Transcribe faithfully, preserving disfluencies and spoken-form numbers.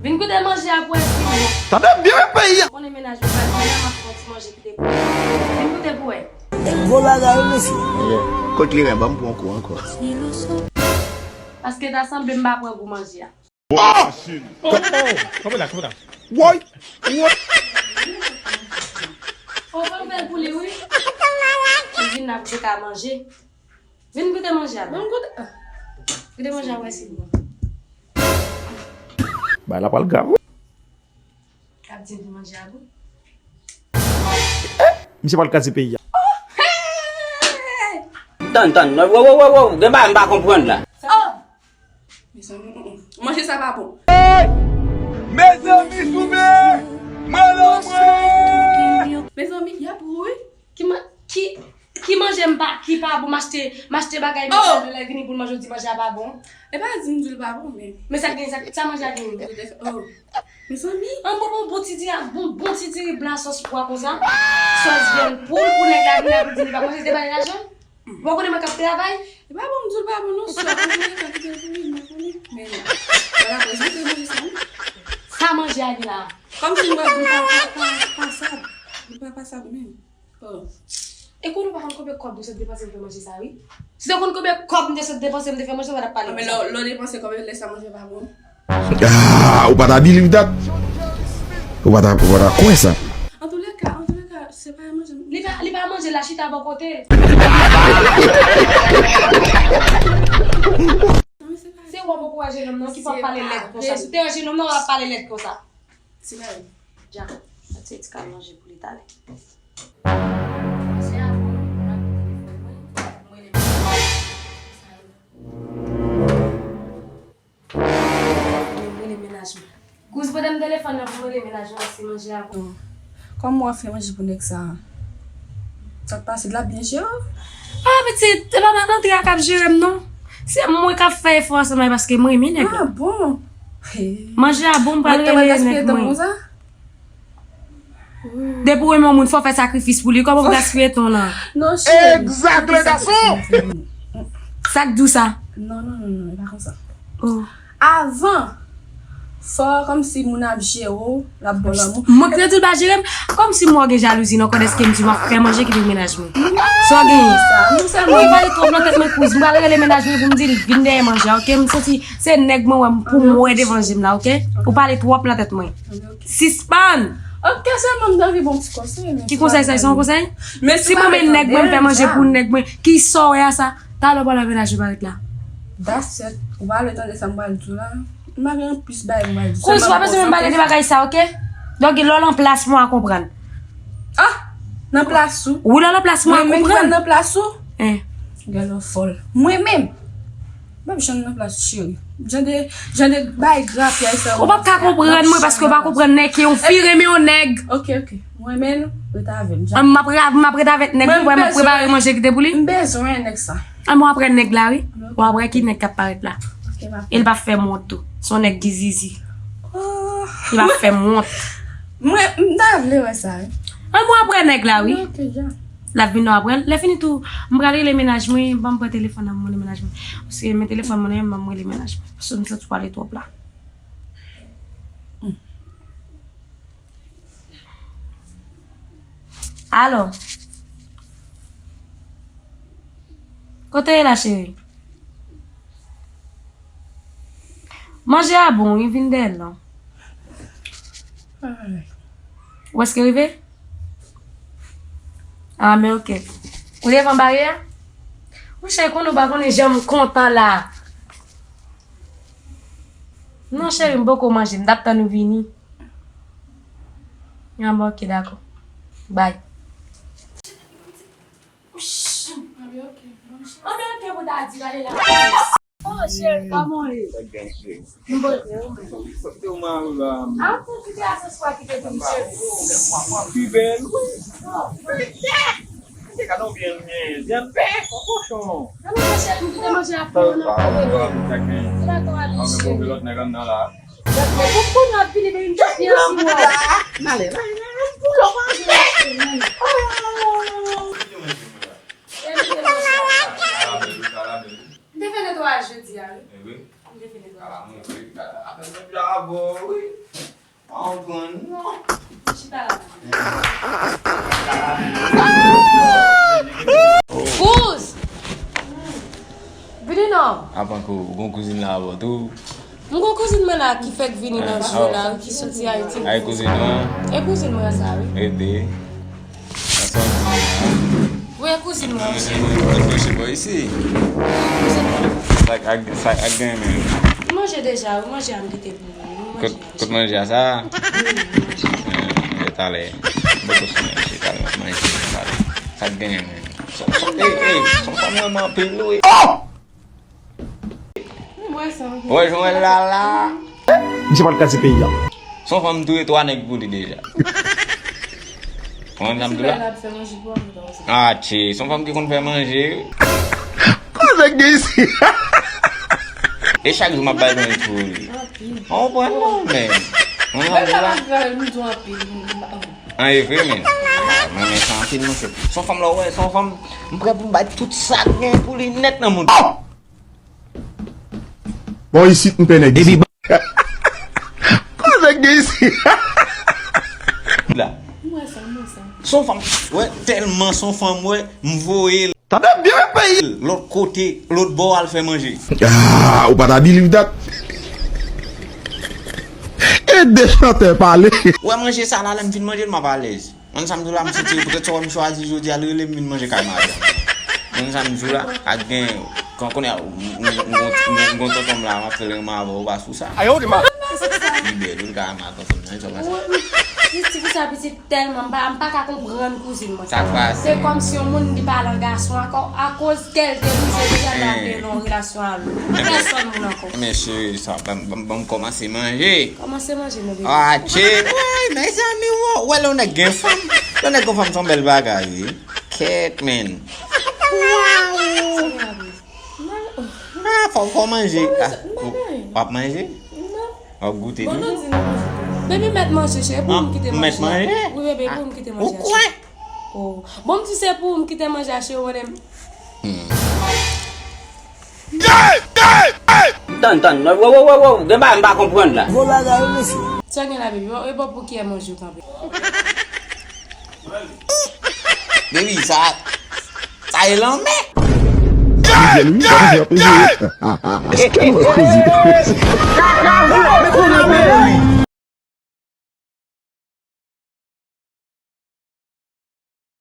Vin goute manje a pou wè si bon. Tande byen, men peyi a. Konnen mennaj mwen pa di mwen, m ap fè yon ti manje kite pou ou. Vin goute pou wè. Gwo bagay wi, mesye. Kot li men, ban m pran kou ankò. Paske ta sanble m pa pran gou manje a. Oh! Kanpe la, kanpe la. Woy! Woy! Fò, fò m fè l pou li, wi. Li vin la pou te ka manje. Vin goute manje a. Vin goute. Goute manje a, wè si bon. Bagay la pral grav, wi. K ap di m pou manje a bon. Misye pral kraze peyi a. Tann, tann. Wo, wo, wo, wo. Gen bagay m pa konprann la. Oh! Mezanmi, mm, mm. Manje sa pa bon. Mezanmi, souve! Mwen nan mwen! Mezanmi, y ap ri. Ki, ma- ki, ki manje m pa, ki pa bon, m achte, m achte bagay, oh! Mezanmi, lè vini pou l manje, ou di manje a pa bon. E pa di m di l pa bon, men. Men sa gen, sa, sa manje a gen. Oh. Mezanmi. An bon, bon, bon ti diri, bon, bon ti diri blan sòs pwa konsa. Sòs vyann poul pou nèg la vini ap di li pa manje, se te ba li lajan. Bon, konnen mwen k ap travay. E pa bon, m di l pa bon non, sè. Antoulèka, kite l pou li, m pa konnen. Men, wala, prezante manje sa, wi. Sa manje a gen la. Kòmsi m wè gou pa, pa, pa, pasab. Li pa pasab menm. Oh. E konnen w pa konn konbyen kòb m te sot depanse m fè manje sa, wi. Si w te konn konbyen kòb m te sot depanse m te fè manje, w pa t ap pale konsa. Ah, men lè, lè w depanse kòb, lè sa manje pa bon. Ah, ou pa ta believe that. Ou pa ta, ou pa ta kwè sa. Antoulèka, antoulèka, se pa manje. Li pa, li pa manje, l a chita bò kote. Non, men se pa. Se ou ap ankouraje nonm nan ki p ap pale lèd konsa. Si w te yon jenòm nan, w ap pale lèd konsa. Ti bagay. Dja, se ti kal manje pou li talè. Manje a bon, mwen ap telefòn mwen, mwen rele mennaj mwen. Mwen rele mennaj mwen. Kouz, pote m telefòn nan pou mwen rele mennaj mwen si manje a bon. Kòman w ap fè manje pou nèg sa a? Sa k pase, l ap byen jere w? Ah, pitit, e pa madanm Traka k ap jere m, non. Se mwen k ap fè efò ansanm avè l paske mwen renmen nèg la. Ah, bon? Manje a bon, m pral rele nèg mwen. Depi w renmen yon moun, fò w fè sakrifis pou li. Kòman w gaspiye tan w lan? Non, cheri. Egzak, le gason! Sa k di w sa? Non, non, non, non, e pa konsa. Oh. Avan, fò kòmsi moun ap jere w, l ap ba w lanmou. Mwen ki te di l pa jere m? Kòmsi mwen gen jalouzi nan kò, dèske m di m ap fè manje kite mennaj mwen. Sa w genyen? Sa, nou sèlman. Ou pale twòp nan tèt mwen, kouz. M pral rele mennaj mwen pou m di l vin dèyè manje a, oke? M santi se nèg mwen wè pou m wè devan je m la, oke? Ou pale twòp nan tèt mwen. Sispann! Oke, sèlman m t anvi ba w ti konsèy, men. Ki konsèy sa? Se yon konsèy? Si mwen menm nèg mwen, m fè manje pou nèg mwen, ki sa w wè a sa? Talè w pral wè mennaj mwen parèt la. That's it. Ou pa vle tande sa m pral di w la. M pa gen anplis bagay m pral di w. Kouz, ou pa bezwen menm pale de bagay sa, oke? Donk, lè w lan plas mwen, w a konprann. Ah! Nan plas ou? Wi, lè w lan plas mwen, w a konprann. Mwen menm nan plas ou? Hein. Gade w fòl. Mwen menm. M p ap janm nan plas ou, cheri. Jan de, jan de bay grapyay sa. Ou p ap ka konprann mwen paske ou pa konprann nèg ke yon fi renmen yon nèg. Oke, oke. Mwen menm, rete avè m. M ap re-, m ap rete avèk nèg, ou wè m ap prepare manje kite pou li. M bezwen nèg sa. An, mwen ap wè nèg la, wi. Mwen ap wè ki nèg k ap parèt la. E l p ap fè m wont tou. Se yon nèg ki zizi. Li p ap fè m wont. Mwen, m ta vle wè sa, wi. An, mwen ap wè nèg la, wi. L ap vin, nou ap wè l. Lè fini tou, m pral rele mennaj mwen, ban m pran telefòn nan pou mwen rele mennaj mwen. Paske men telefòn mwen, ban m rele mennaj mwen. Paske m santi w pale twòp la. Alo. Kote w ye la, cheri? Manje a bon, wi, vin dèyè l non. Ou prèske rive? Ah, men oke. Ou devan baryè a? Monchè, konnen ou pa konnen jan m kontan la. Non, cheri, m poko manje, m t ap tann ou vini. Ah, bon, oke, dakò. Bye. Ann, oke, pou ta di, gade la. Oh, cheri, kòman w ye? M bon, e ou menm? Ah, pou kite asans pa kite vin, cheri. Pi bèl, wi. Oh, mwen byen. Gade yon byen, byen, byen bèl, yon kochon. Ann, cheri, m kite manje a pou ou, non? Dakò, ale, cheri. Lòt nèg anndan la. Lòt nèg, ou konnen w ap vini, men yon ti anti wòl. N ale, n ale, n ale, pou lòt nèg. Te fè netwayaj jodi a, wi. E vre? M te fè netwayaj. Ala mwen vre, ala, apèn mwen pi la avè w, wi. Pa konprann, non. Chita la. Kouz! Vini non. Apa kou, ou gon kouzin la avè w tou? M gon kouzin mwen la ki fèk vini nan jou la, wi, ki soti Ayiti. Ay, kouzin ou an? E kouzin mwen sa, wi. Ede. Sa sa w di la? Wi, e kouzin mwen. Manje, manje, manje bò isi. Kouzin mwen. Sa ak, sa ak gen menm. M manje deja, wi, manje a m kite pou ou, wi, m manje. Kot, kot manje a sa? Wi, m manje. Eh, talè. Bò kote manje, talè, manje, talè. Sa ak gen menm. Son, son, ey, ey, son fanm renmen anpil, wi. Wè jan w la la. Misye pral kraze peyi a. Son fanm touye twa nèg pou li deja. Ou konn sa m di w la? Ah, tche, son fanm ki konn fè manje. Koze gen isi? E chak jou m ap bay yon pou li. Ou konprann non, men. Ou konn sa m di w la? An, e vre, men. Mwen, men sa anpil, monchè. Son fanm la, wè, son fanm. M prè pou m bay tout sa k gen pou li nèt nan mond. Bò isit, m pè nèg isit. Koze gen isit? La. M wè sa, m wè sa. Son fanm, wè, tèlman son fanm, wè, m voye l. Tande byen, peyi. Lòt kote, lòt bò al fè manje. Ah, ou pa ta believe that. E de chantè pale. Wè manje sa la, lè m fin manje l, m ap alèz. Konn sa m di w la, m santi poutèt sa w m chwazi jodi a, l rele m vin manje kay madanm. Konn sa m di w la, ak gen, kon, kounye a, m, m, m, m, m gon tonton m la, m ap fè l renmen avè w, ou pa sou sa. Ayo, di ma. Li bèl, wi, l ka renmen ak tonton m nan, sa pase. Wi, wi. Jis ti fi sa pitit tèlman, m pa, m pa ka konprann kouzin mwen sa. Sa k pase? Se kòmsi yon moun li pa lan gason ankò, akoz kè l te brize deja, l ap vin nan yon relasyon ak pèsòn moun ankò. Men cheri, sa, ban, ban, ban m kòmanse manje. Kòmanse manje non, bebe. Ah, tche. Woy, mezanmi, wo. Wè, lè yon nèg gen fanm. Lè yon nèg gen fanm, se yon bèl bagay, wi. Kèt, men. Waw. Ah, fò, fò manje. Ah, w ap manje? Non. W ap goute tou? Bebe, mèt manje, cheri. Pou m kite manje. Mèt manje? Wi, bebe, pou m kite manje. Ou kwè? Oh. Bon, m di se pou m kite manje, cheri, ou konnen. Hmm. Tann, tann, wo, wo, wo, wo, gen bagay m pa konprann la. Gwo bagay, wi, mesye. Sa gen la, bebe? E bon, pou kiyè manje ou kanpe? Bebe, sa, sa e lanmè. Li bèl, wi, sa fè anpil ri. Èske nou koze?